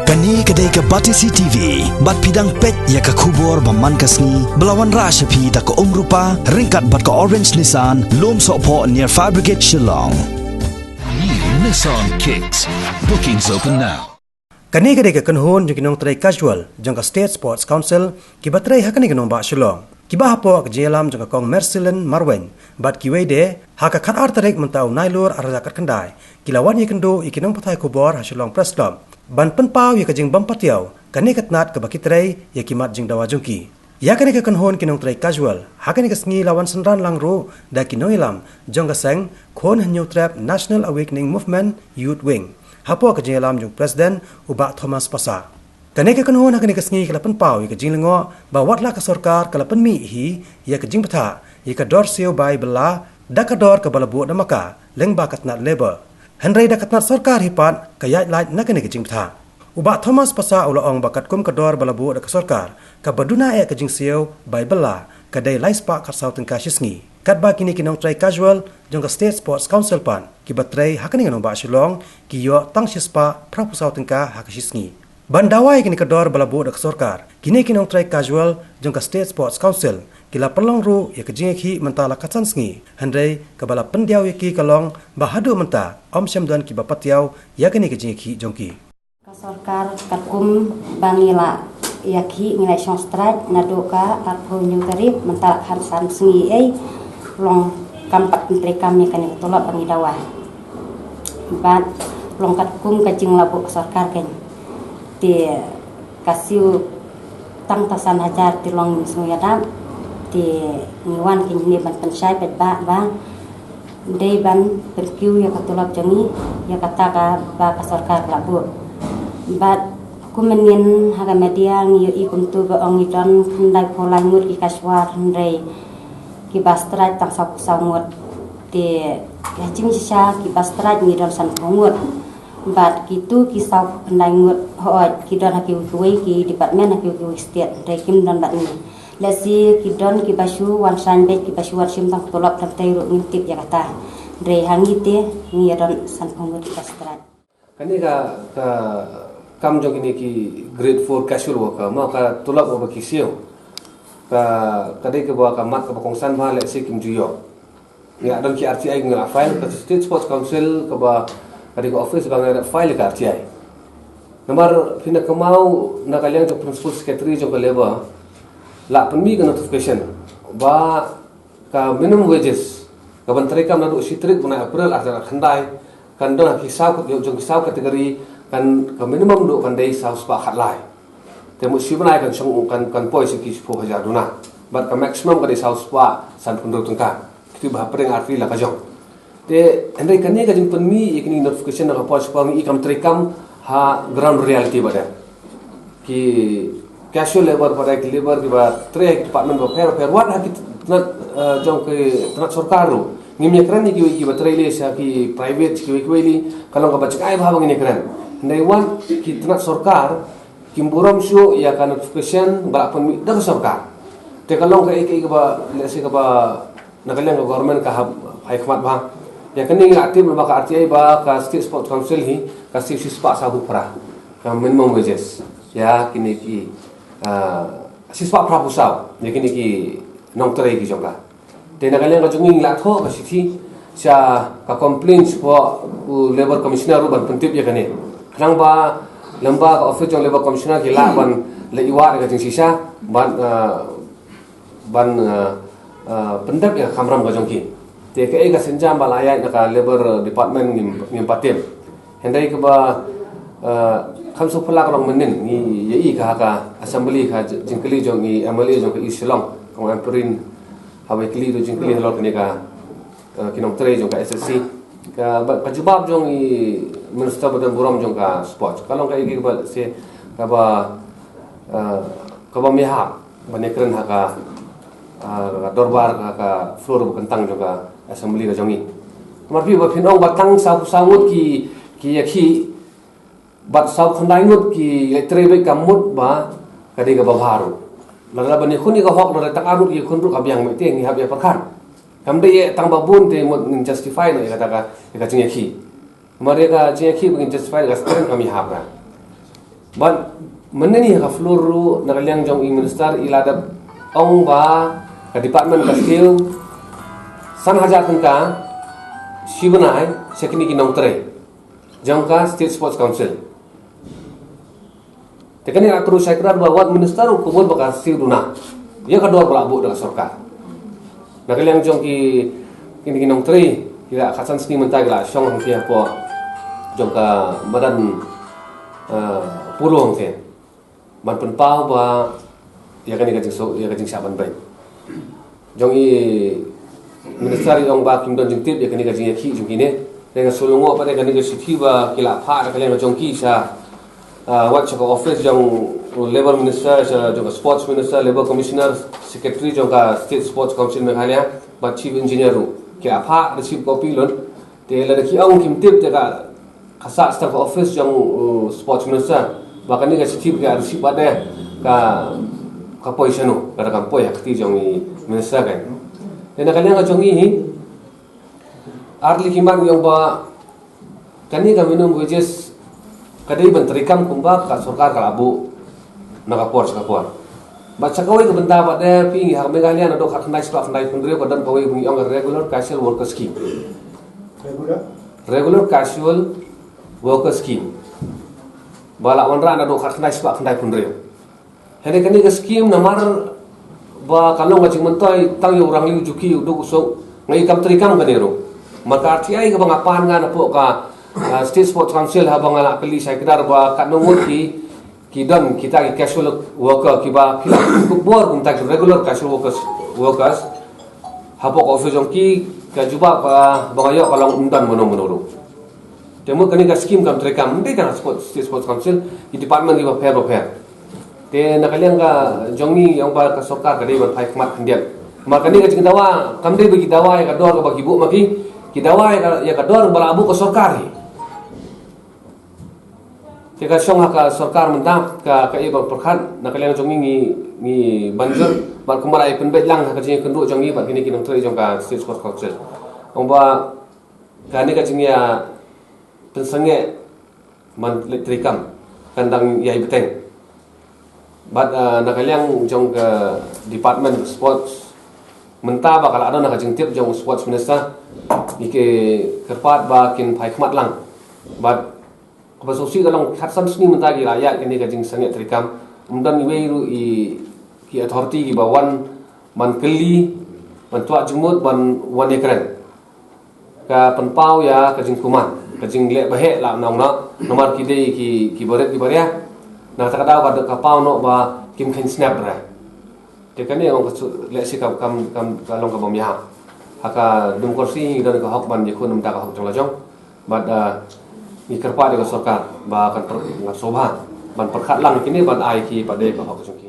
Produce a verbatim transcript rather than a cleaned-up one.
Kane ka dei ka Batesi T V, bad phi dang peit ïa ka khubor ba man ka sngi, ba la wanrah sha phi da ka Umrupa, ryngkat bad ka Orange Nissan, Lumsohphoh near Fire Brigade Shillong. New Nissan Kicks. Bookings open now. Kane ka dei ka kynhun jong ki nongtrei casual jong ka State Sports Council, kiba trei ha kane ka nongbah Shillong, kiba hapoh ka jingïalam jong ka Kong Mercilyn Marwein bad kiwei de, ha ka khatar tarik mynta u Nailur arhajar khatkhyndai, ki la wan ïakynduh ïa ki nongpathai khubor ha Shillong Press Club ban pynpaw ïa ka jingbym patiaw kane ka tnat kaba ki trei ïa ki mat jingdawa jong ki. Ïa kane ka kynhun ki nongtrei casual ha kane ka sngi la wan synran lang ruh da ki nongïalam jong ka seng Khun Hynñiewtrep National Awakening Movement Youth Wing, hapoh ka jingïalam jong President u Bah Thomas Passah. Kane ka kynhun ha kane ka sngi ka la pynpaw ïa ka jinglyngngoh ba wat la ka sorkar ka la pynmih hi ïa ka jingbthah ïa ka dor siew bai bylla da ka dor kaba la buh da maka lyngba ka tnat Labour, hynrei da ka tnat sorkar hi pat ka ïaid lait na kane ka jingbthah. U Bah Thomas Passah u la ong ba katkum ka dor ba la buh da ka sorkar kaba duna eh ka jingsiew bai bylla ka dei lai spah khatsaw tyngka shi sngi. Katba kine ki nongtrei casual jong ka State Sports Council pat, kiba trei ha kane ka nongbah Shillong, ki ïoh tang shi spah phraphew saw tyngka ha ka shi sngi. Ban dawa ïa kane ka dor ba la buh da ka sorkar, kine ki nongtrei casual jong ka State Sports Council ki la pynlong ruh ïa ka jingïakhih mynta la khatsan sngi, hynrei kaba la pyndiaw ïa ki ka long ba haduh mynta ym shym don kiba patiaw ïa kane ka jingïakhih jong ki. Ka sorkar katkum ba ngi la ïakhih, ngi la shong strike naduh ka arphew hynñiew tarik, mynta la khatsan sngi ei, long kam pat pyntreikam ïa kane ka tulop ba ngi dawa. Bad long katkum ka jinglabuh ka sorkar kein. Te ka siew tang ta san hajar te long ngim sngew ïadap. Te ngi wan kein hangne ban pynshai paidbah ba dei ban pynkiew ïa ka tulop jong ngi, ïa kata kaba ka sorkar ka la buh. Bad kum mynnin ha ka media ngi ïohi kumto ba ong ngi don khyndaiphew lai ngut ki casual, hynrei kiba strike tang sawphew saw ngut. Te ha jingshisha kiba strike ngi don sanphew ngut. Bad kito ki sawphew khyndai ngut, hooid, ki don ha kiwei kiwei ki department, ha kiwei kiwei state, hynrei kim don bad ngi. Lehse ki don kiba shu wan shaiñ beit, kiba shu wan shim tang tulop, tang tei ruh ngim tip ïa kata. Hynrei ha ngi te ngi ïa don sanphew ngut kiba strike. Kane ka, ka kam jong kine ki grade four casual worker, mo, ka tulop kaba ki siew, ka, ka dei kaba ka mat kaba kongsan bha, lehse kim ju ïoh. Ngi la don ki R T I ngi la file, ka State Sports Council kaba ka dei ka office ba ngi la file ka R T I. Namar phi na kynmaw na ka liang jong Principal Secretary jong ka Labour la pynmih ka notification ba ka minimum wages ka ban treikam naduh shi tarik bnai April arhajar khatkhyndai kan don ha ki saw kat-, jong ki saw category, kan ka minimum ruh kan dei saw spah khatlai. Te mut shi bnai kan shong, kan, kan poi sha ki shiphew hajar duna. Bad ka maximum ka dei saw spah sanphew hynriew tyngka. Kti ba hapdeng artylli la ka jong. Te hynrei kane ka jingpynmih ïa kine notification na ka por shaphang i kam treikam ha ground reality ba dei. Ki casual labour ba dei, ki labour kiba trei ha ki department bapher bapher, wat ha ki tnat, eh, jong ki tnat sorkar ruh ngim ïakren ïa kiwei kiba trei lei sha ki private, kiwei kiwei lei ka long kaba jngai bha ba ngin ïakren. Hynrei wat ki tnat sorkar kim burom shuh ïa ka notification ba la pynmih da ka sorkar. Te ka long kaei kaei kaba, lehse kaba na ka liang ka government ka hap ai khmat bha. Ïa kane ngi la tip ba ka R T I ba ka State Sports Council hi ka siew shi spah sawphew phra ka minimum wages ïa kine ki, ah, shi spah phraphew saw ïa kine ki nongtrei ki jong ka. Te na ka liang ka jong ngi ngi la thoh ka shithi sha ka complaint shapoh u Labour Commissioner ruh ban pyntip ïa kane. Khnang ba lem ba ka office jong Labour Commissioner ki lah ban leit wad ïa ka jingshisha ban, ah, ban, ah, ah, pyndep ïa ka kamram ka jong ki. Te kaei ka sienjam ba la ïaid na ka Labour Department ngim, ngim pat tip. Hynrei kaba, eh, kham suk pala ka long mynnin ngi ïa i ka ha ka assembly ka jingkylli jong i M L A jong ka East Shillong, Kong Ampareen, haba i kylli ruh jingkylli halor kane ka, eh, ki nongtrei jong ka S S C. Ka, ba, ka jubab jong i minister ba don burom jong ka sports ka long kaei kaba se kaba, eh, kaba ym ïahap ban ïakren ha ka, ah, ka dorbar, ka, ka floor ba kyntang jong ka assembly ka jong ngi. Namar phi ba phin ong ba tang sawphew saw ngut ki, ki ïakhih bad sawphew khyndai ngut ki leit trei beit, ka mut ba ka dei kaba bha ruh. Lada ban ïakhun ïa ka hok, lada tang ar ngut ki ïakhun ruh ka biang, mynta ngi hap ïa pyrkhat. Kam dei ïa tang ba bun te mut ngin justify noh ïa kata ka, ïa ka jingïakhih. Namar ïa ka jingïakhih ba ngin justify ïa ka strength kam ïahap ruh. Bad mynne ni ha ka floor ruh na ka liang jong i minister i la dep ong ba ka department ka siew san hajar tyngka shi bnai sha kine ki nongtrei jong ka State Sports Council. Te kane ka kru shai kdar ba wat minister u kubur ba ka siew duna ïa ka dor ba la buh da ka sorkar. Na ka liang jong ki, kine ki nongtrei ki la khatsan sngi mynta ki la shong hangtei hapoh jong ka madan, eh, Polo hangtei ban pynpaw ba ïa kane ka jingso ïa ka jingshah ban beit. Jong i minister i ong ba kim don jingtip ïa kane ka jingïakhih jong kine. Te nga shu lyngngoh pat ïa kane ka shithi ba ki la phah da ka liang jong ki sha, ah, wat sha ka office jong labour minister, sha jong ka sports minister, labour commissioner, secretary jong ka State Sports Council Meghalaya bad chief engineer ruh. Ki la phah receipt copy lun. Te lada ki ong kim tip te ka, ka sah sha ka office jong, uh, sports minister ba kane ka shithi ka receipt bad ka, ka poi shano, lada kam poi ha kti jong i minister kan. Te na ka liang ka jong i hi ar li ki man ïong ba kane ka minimum wages ka dei ban treikam kumba ka sorkar ka la buh na ka por sha ka por. Bad sha kawei ka bynta bad phi ha Meghalaya naduh khatkhyndai spah khyndaiphew hynriew ka don kawei ba ngi ong ka regular casual worker scheme. Regular? Regular casual worker scheme ba la wanrah naduh khatkhyndai spah khyndaiphew hynriew. Hynrei kane ka scheme namar ba ka long ka jingmyntoi tang ïa u rangli u juki u duk u suk, nga i kam treikam kane ruh. Mar ka R T I kaba nga pan nga napoh ka, ah, State Sports Council haba nga la kylli shai kdar ba katno ngut ki, ki don kita ki casual worker kiba phi la kyntu bor kumta ki regular casual workers, workers. Hapoh ka office jong ki ka jubab, ah, ba nga ïoh ka long ym don mano mano ruh. Te mut kane ka scheme kam treikam, ym dei tang Sports, State Sports Council, ki department kiba pher ba pher. Te na ka liang ka jong ngi ïong ba ka sorkar ka dei ban phai khmat khyndiat. Namar kane ka jingdawa kam dei ba ki dawa ïa ka dor kaba ki buh ma ki, ki dawa ïa ka, ïa ka dor ba la buh ka sorkar hi. Te ka shong ha ka sorkar mynta ka, ka ïa ban pyrkhat. Na ka liang jong ngi ngi, ngi ban jur bad kumba la ïa pynbeit lang ha ka jingïakynduh jong ngi bad kine ki nongtrei jong ka State Sports Council. Ong ba kane ka jingïa pynsangeh ban leit treikam kan dang ïai bteng. Bad, ah, na ka liang jong ka Department of Sports mynta ba ka la don ha ka jingtip jong u Sports Minister, ngi ki kyrpad ba kin phai khmat lang. Bad kaba sngewsih ka long khatsan sngi mynta ki la ïaid kane ka jingsangeh treikam, ym don iwei ruh i ki authority kiba wan ban kylli, ban tuah jingmut, ban wan ïakren. Ka pynpaw ïa ka jingkuman, ka jingleh baheh la nong na, namar ki dei ki, ki barit ki baria. Na kata ka daw ka, ka paw noh ba kim kheiñ snap re. Te kane ong ka su, leh shi kam, kam, kam, ka long ka bym ïa. Ha ka democracy ngi don ka hok ban ïakhun namar ka hok jong la jong. Bad, ah, ngi kyrpad ïa ka sorkar ba kan pyrkhat, ban pyrkhat lang kine ban ai ki pat de ka hok jong ki.